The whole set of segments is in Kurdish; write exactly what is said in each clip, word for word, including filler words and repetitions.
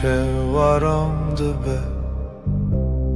Şev aram dibe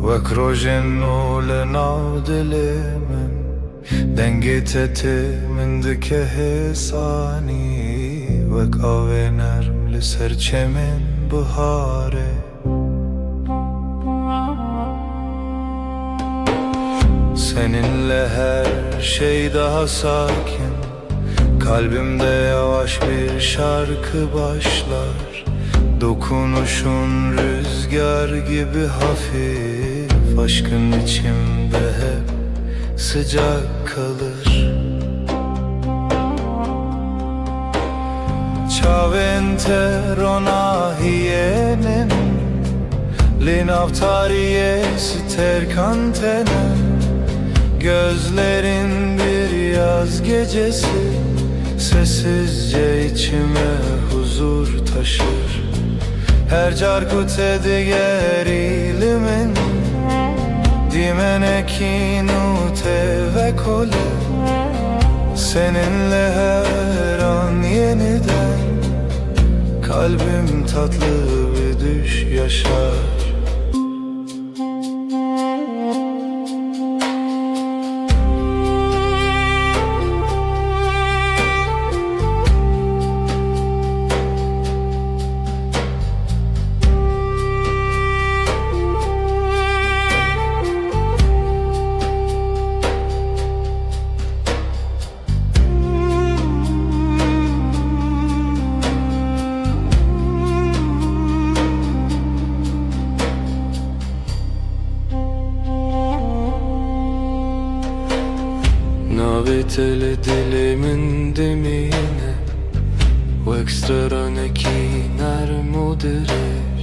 wek rojên nû li nav dilê min. Dengê te tê min dike hêsanî, wek avê nerm li ser çemên biharê. Seninle her şey daha sakin. Kalbimde yavaş bir şarkı başlar. Dokunuşun rüzgar gibi hafif. Aşkın içimde hep sıcak kalır. Çavên te ronahiyenin, li nav tariyê sterkantene. Gözlerin bir yaz gecesi, sessizce içime huzur taşır. Her car ku te digerî li min, dîmenekî nû tê vekole. Seninle her an yeniden kalbim tatlı bir düş yaşar. Navê te li dilê min dimîne, wek straranekî nerm û dirêj.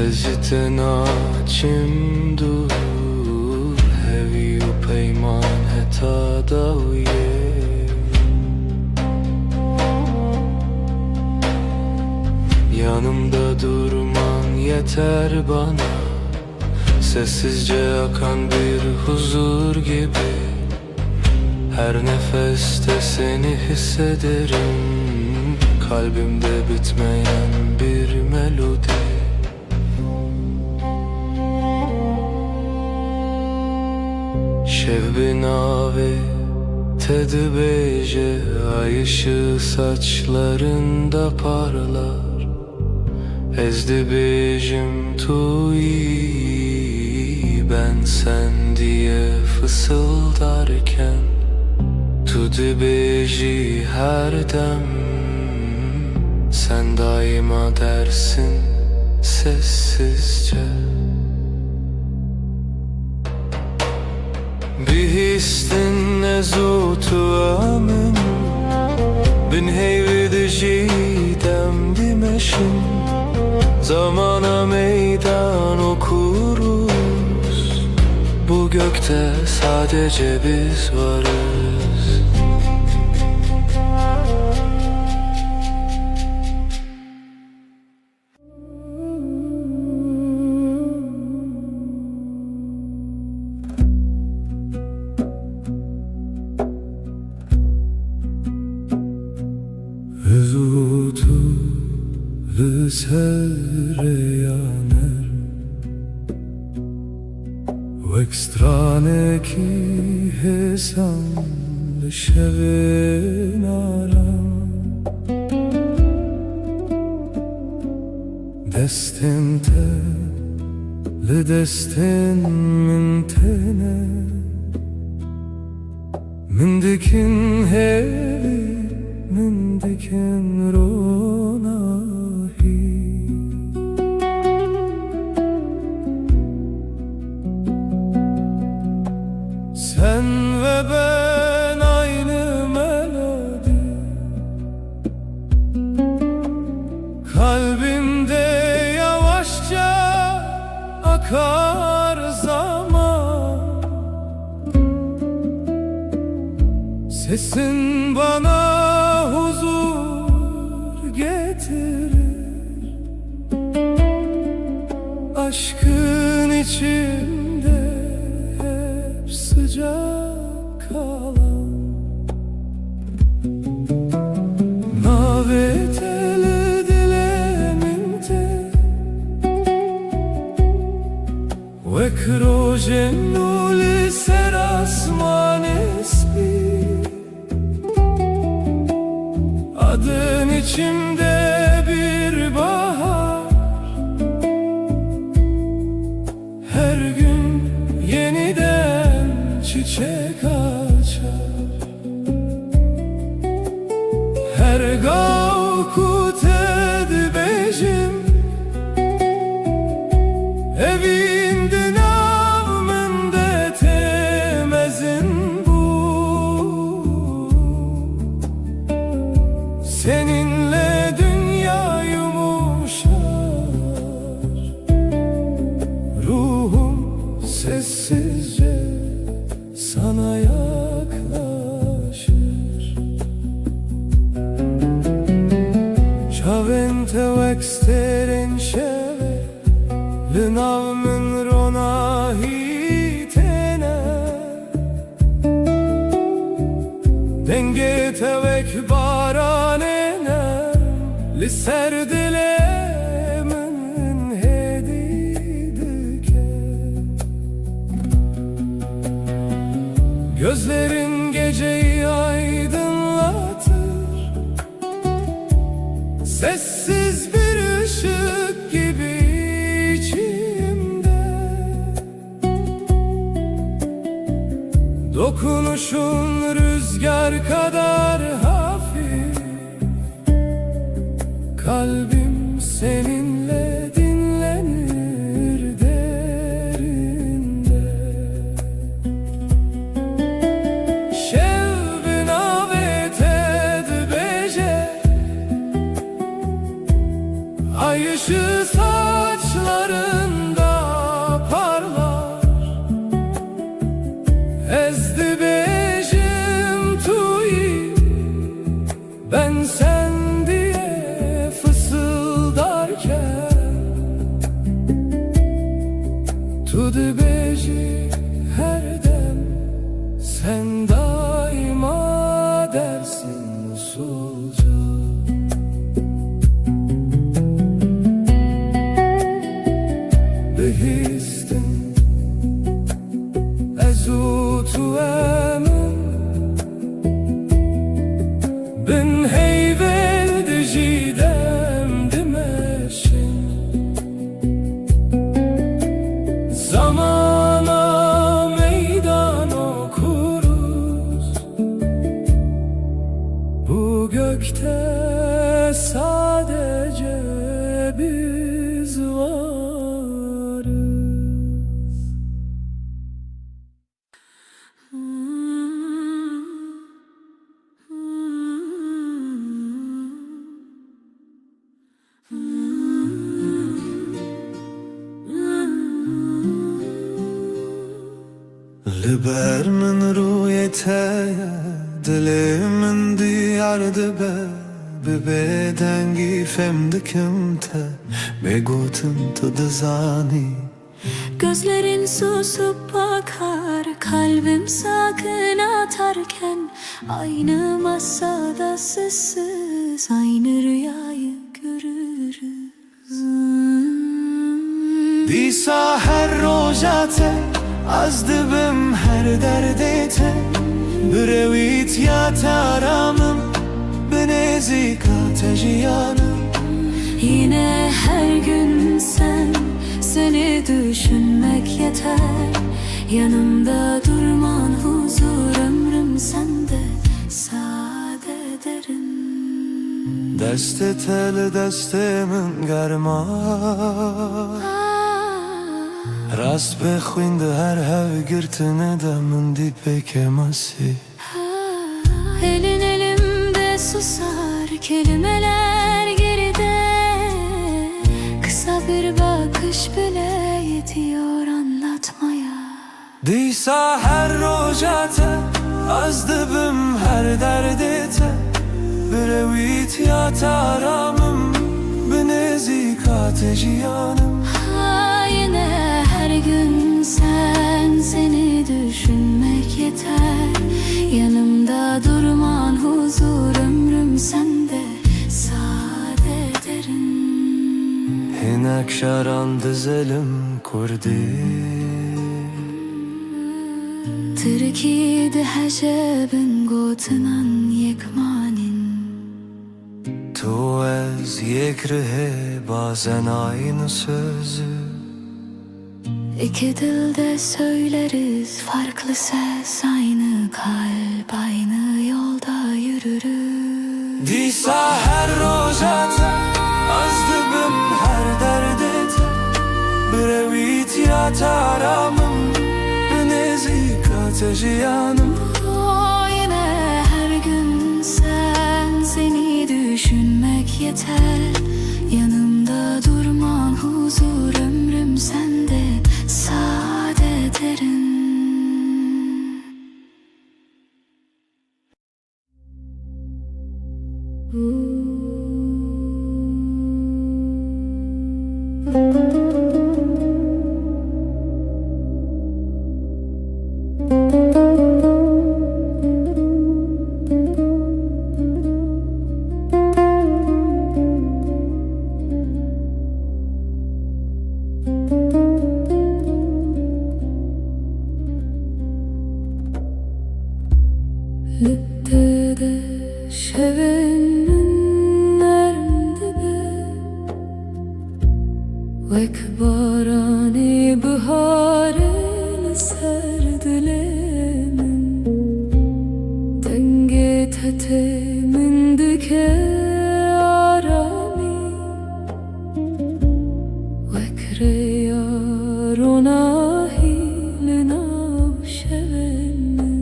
Ez ji te naçim dûr, hevî û peyman heta dawiyê. Yanımda durman yeter bana, sessizce akan bir huzur gibi. Her nefeste seni hissederim, kalbimde bitmeyen bir melodi. Şev bi navê te dibêje, ay ışığı saçlarında parlar. Ez dibêjim tu yî, ben sen diye fısıldarken, tu dibêjî her dem, sen daima dersin sessizce. Bihîstin ez û tu a min, bin heyvî dijî dem dimeşin. Zamana meydan okuruz, bu gökte sadece biz varız. Ez û tu li ser rêya nerm, wek stranekî hêsan li şevên aram. Destên te li destên min têne, min dikin hêvî, min dikin ronahî. Sen ve ben aynı melodi. Kalbimde yavaşça akar zaman. Sesin bana huzur getirir. Aşkın içimde hep sıcak kalan. Navê te li dilê min tê, Wek rojên nû li ser asmanê spî, adin içimde bir bahar. Her gün yeniden çiçek açar. Her gav ku te dibêjim, evîn di nav min de tê mezin bû. Seninle dünya yumuşar. Ruhum sessizce sana yaklaşır. Çavên te wek stêrên şevê li nav min ronahî têne. Dengê te wek baranê ne, li ser dilê min hêdî dike. Gözlerin geceyi aydınlatır, sessiz bir ışık gibi içimde. Dokunuşun rüzgar kadar hafif, kalbim seninle dinlenir derinde. Şev bi navê te dibêje, ay ışığı saçlarında parlar. Ez dibêjim tu yî, ben sen diye fısıldarken, tu dibêjî her dem, sen daima dersin usulca. Bihîstin ez û tu em in, bin heyvên dijî dem dimeşin. Zamana meydan okuruz, bu gökte sadece biz varız. Li ber min rûyê te ye, dilê min diyar dibe. Bi bêdengî fêm dikim te, bêgotin tu dizanî. Gözlerin susup akar, kalbim sakın atarken, aynı masada sessiz, aynı rüyayı görürüz. Dîsa her roja te, ez dibim her derdê te, bi rewîtiya te aramim, bi nêzîka te jiyanim. Yine her gün sen, seni düşünmek yeter. Yanımda durman huzur, ömrüm sende sade derin. Destê te li destê min germa. Rast bê xwîn di her hevgirtinê de min dî pê kêmasî. Elin elimde susar, kelimeler geride. Kısa bir bakış bile yetiyor anlatmaya. Dîsa her roja te, ez dibim her derdê te. Bi rewîtiya te aramim, bi nêzîka te jiyanim. Ha, yine her gün sen, seni düşünmek yeter. Yanımda durman huzur, ömrüm sende sade derin. Hinek şaran dizelim Kurdî. Tirkî diheje bin gotinan yek manîn. Tu ez yek rihê bazen aynı sözü. İki dilde söyleriz farklı ses, aynı kalp, aynı yolda yürürüz. Dîsa her roja te ez dibim, her derdê te bi rewîtiya te aramim, bi nêzîka te jiyanim. Yine her gün sen, seni düşünmek yeter. Yanımda durman huzur, ömrüm sende sade derin. Li te de şevên min nerm dibe, wek baranê biharê li ser dilê min. Dengê te tê min dike aramî, wek rêya ronahî li nav şevên min.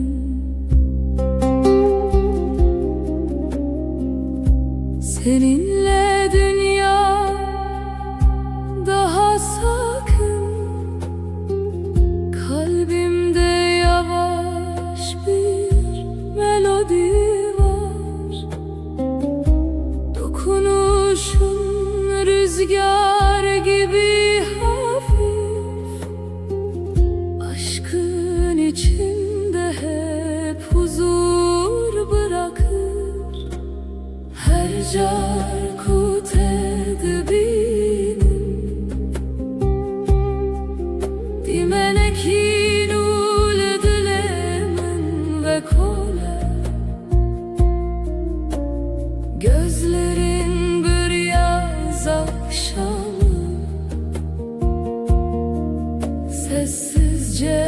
Seninle dünya daha sakin, kalbimde yavaş bir melodi var. Dokunuşun rüzgar gibi hafif, aşkın içinde hep huzur bırakır. Her car ku te dibînim, dîmenekî nû li dilê min vekol e. Gözlerin bir yaz akşamı sessizce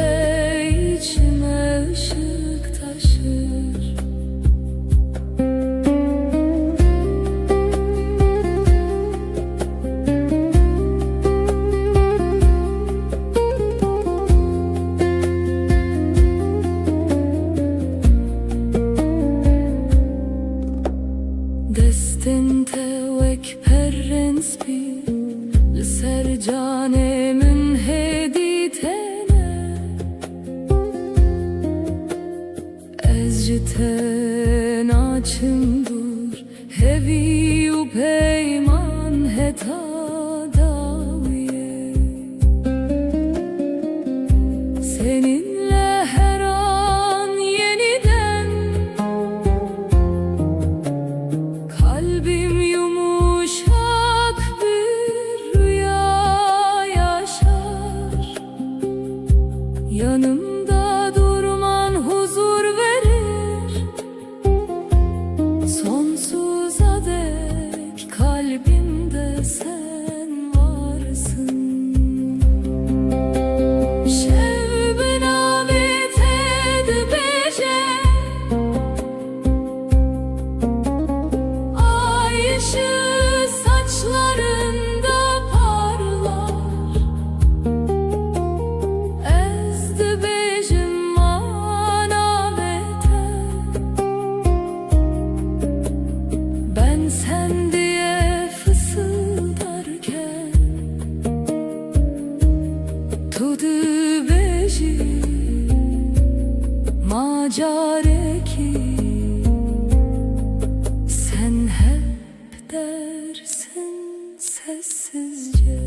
içime ışık taşır. Destên te wek perrên spî li ser canê min hêdî têne. Ez ji te naçim dûr, hevî û peyman heta dawiyê. Seninle her an yeniden kalbim yumuşak bir rüya yaşar. Yanımda durman huzur verir. Sonsuza dek kalbimde sen varsın. Şev bi navê te dibêje. Ay ışığı saçlarında parlar. Ez dibêjim ma navê te. Ben sen diye fısıldarken tu dibêjî ma carekî, sen hep dersin sessizce.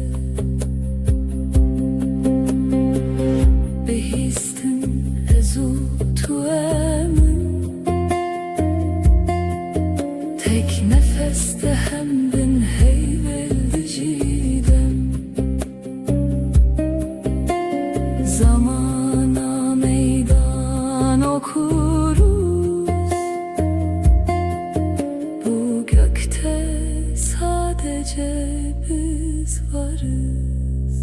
Bihîstin ez û tu em in, tek nefeste hem bin heyvêl dijî dem. Zamana meydan okuruz. Bu gökte sadece biz varız.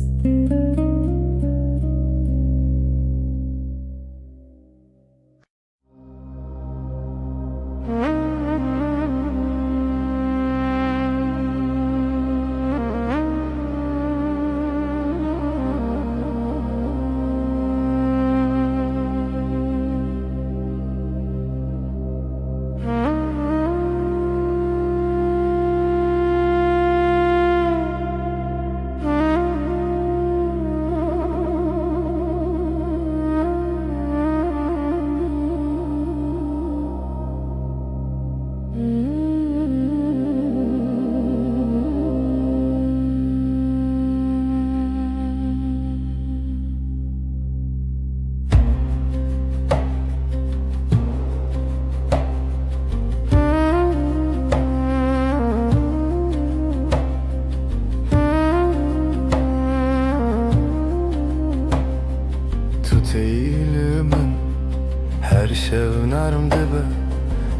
Tu têyî li min, her şev nerm dibe,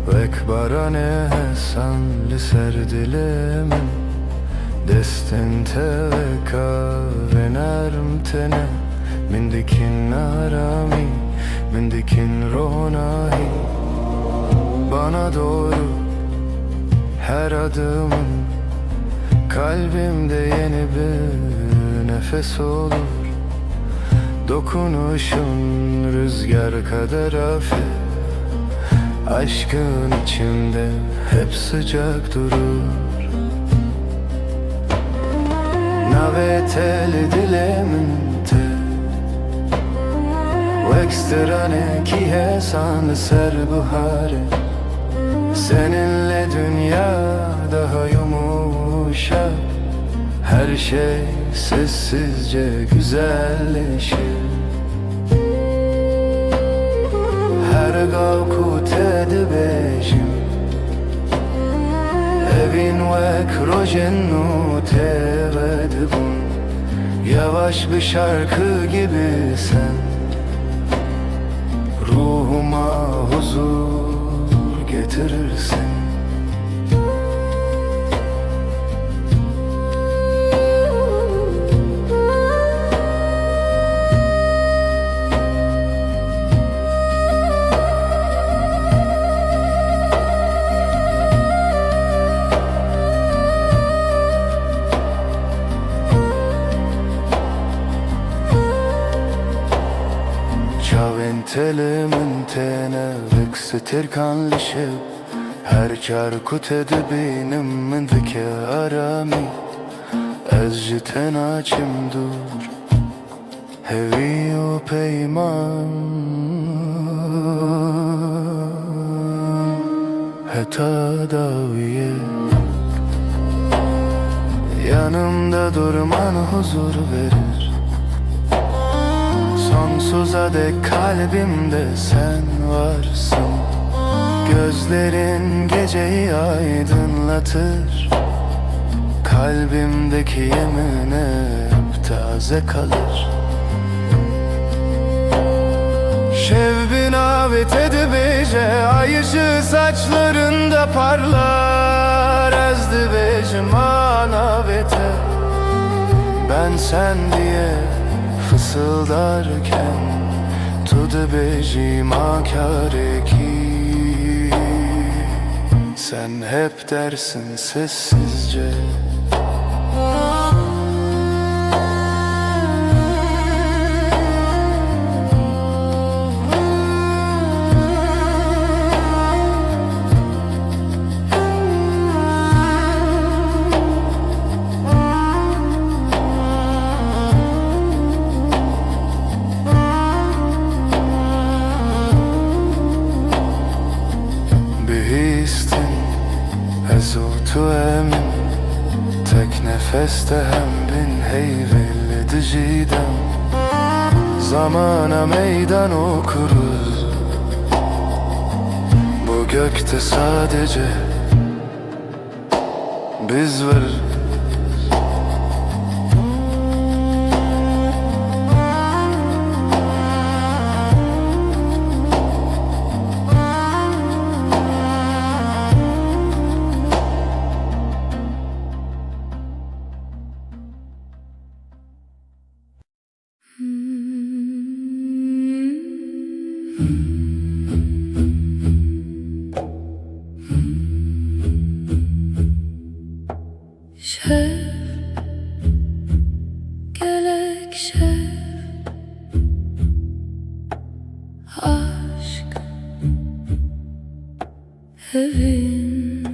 wek baranê hesan li ser dilê min. Destên te wek avê nerm têne, min dikin aramî, min dikin ronahî. Bana doğru her adımın, kalbimde yeni bir nefes olur. Dokunuşun rüzgar kadar hafif, aşkın içimde hep sıcak durur. Navê te li dilê min tê, wek stranekî hesan li ser buharê. Seninle dünya daha yumuşak, her şey sessizce güzelleşir. Her gav ku te dibêjim, evîn wek rojên nû tê vedibûn. Yavaş bir şarkı gibi sen ruhuma huzur getirirsin. Çavên te li min têne wek stêrkan li şev. Her çar ku te dibînim min dike aramî. Ez ji te naçim dûr. Hevî û peyman heta dawiyê. Yanımda durman huzur verir. Sonsuza dek kalbimde sen varsın. Gözlerin geceyi aydınlatır. Kalbimdeki yemin hep taze kalır. Şev bi navê te dibêje, ay ışığı saçlarında parlar. Ez dibêjim a navê te, ben sen diye fısıldarken, tu dibêjî ma karê kî. Sen hep dersin sessizce. Bihîstin ez û tu em in, tek nefeste hem bin heyvê li dijî dem. Zamana meydan okuruz, bu gökte sadece biz varız. Şev, gelek şev, aşk, evîn,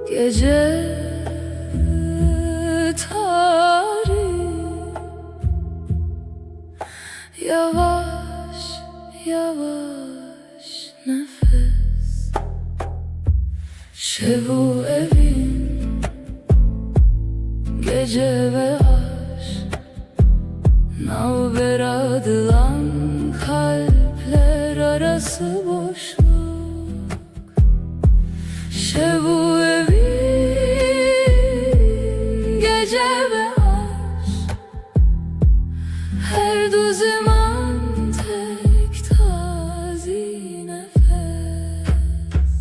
gece tarî, yavaş yavaş nefes. Şev û evîn, gece ve aşk, navbera dilan, kalpler arası boşluk. Şev û evîn, gece ve aşk, her du ziman tek tazî nefes.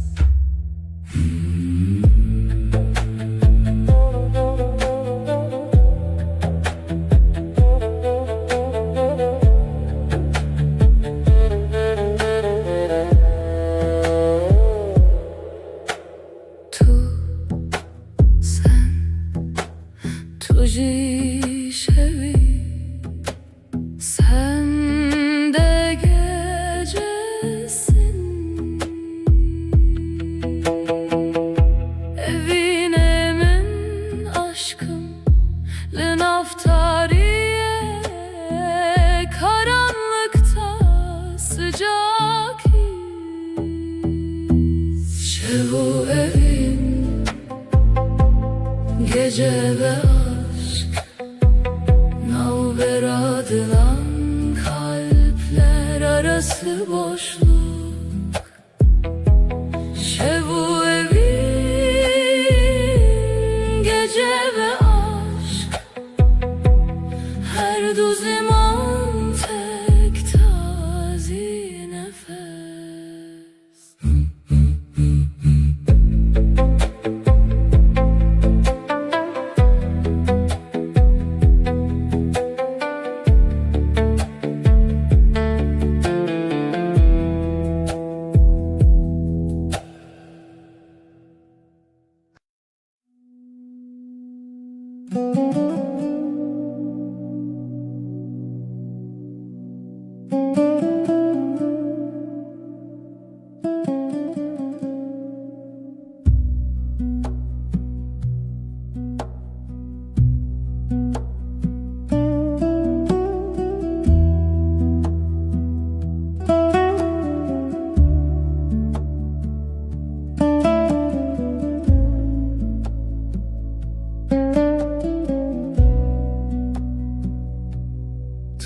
Tu, sen, tu jî şevî, sen de gecesin. Evînê min, aşkım, li nav tariyê, karanlıkta sıcak his. Şev û evîn, gece ve aşk, navbera dilan, kalpler arası boşluk. Şev û evîn, gece ve aşk, her du ziman tek tazî nefes.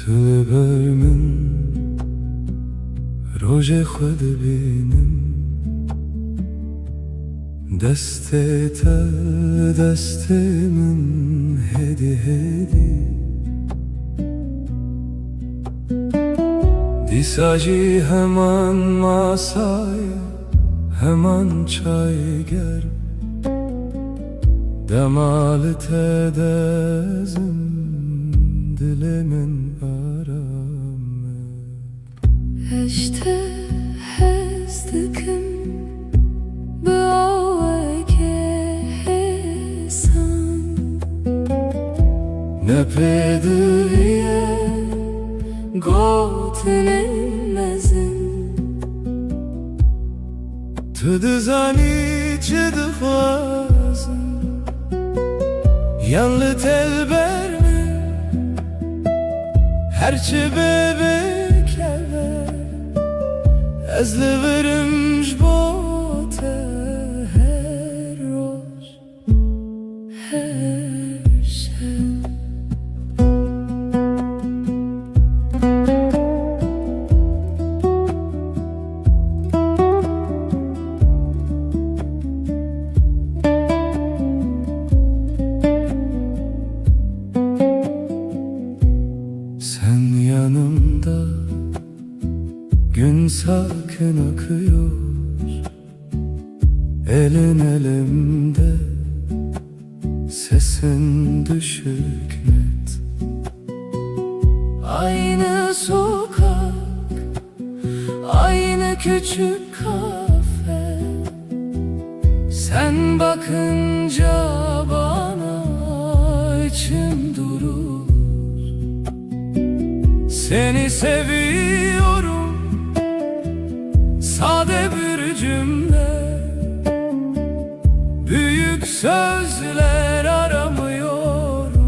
Tu li ber min, rojê xwe dibînim, destê te li destê min hêdî hêdî. Dîsa jî heman masayê, heman çayê germ, dema li te dezim, dilê min aram e. Ez te hez dikim, bi awekê hêsan. Ne pêdiviye gotinên mezin. Tu dizanî çi dixwazim, yan li te li ber min, her çi be bikeve, ez li vir im ji bo te her roj. Her şev. Sen yanımda, gün sakin akıyor. Elin elimde, sesin düşük net. Aynı sokak, küçük kafe. Sen bakınca bana içim durur. Seni seviyorum, sade bir cümle. Büyük sözler aramıyorum.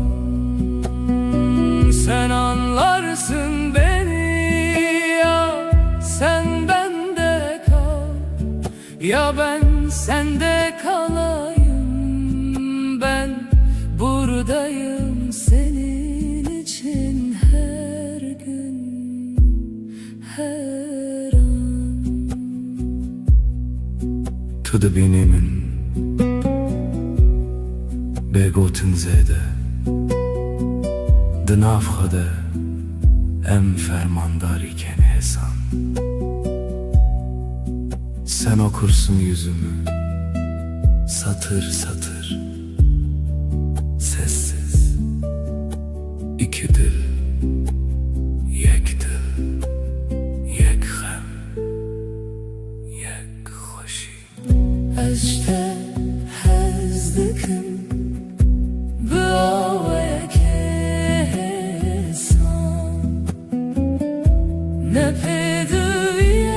Sen anlarsın beni, ya sen bende kal, ya ben sende kalayım. Ben buradayım senin için her gün, her an. Tu dibînî min bê gotin zêde, di nav xwe de em fermandarî kên hêsan. Sen okursun yüzümü, satır satır, sessiz. İki dil, yek dil, yek xem, yek xweşî. Ez ji te hez dikim, bi awayekê hêsan. Ne pê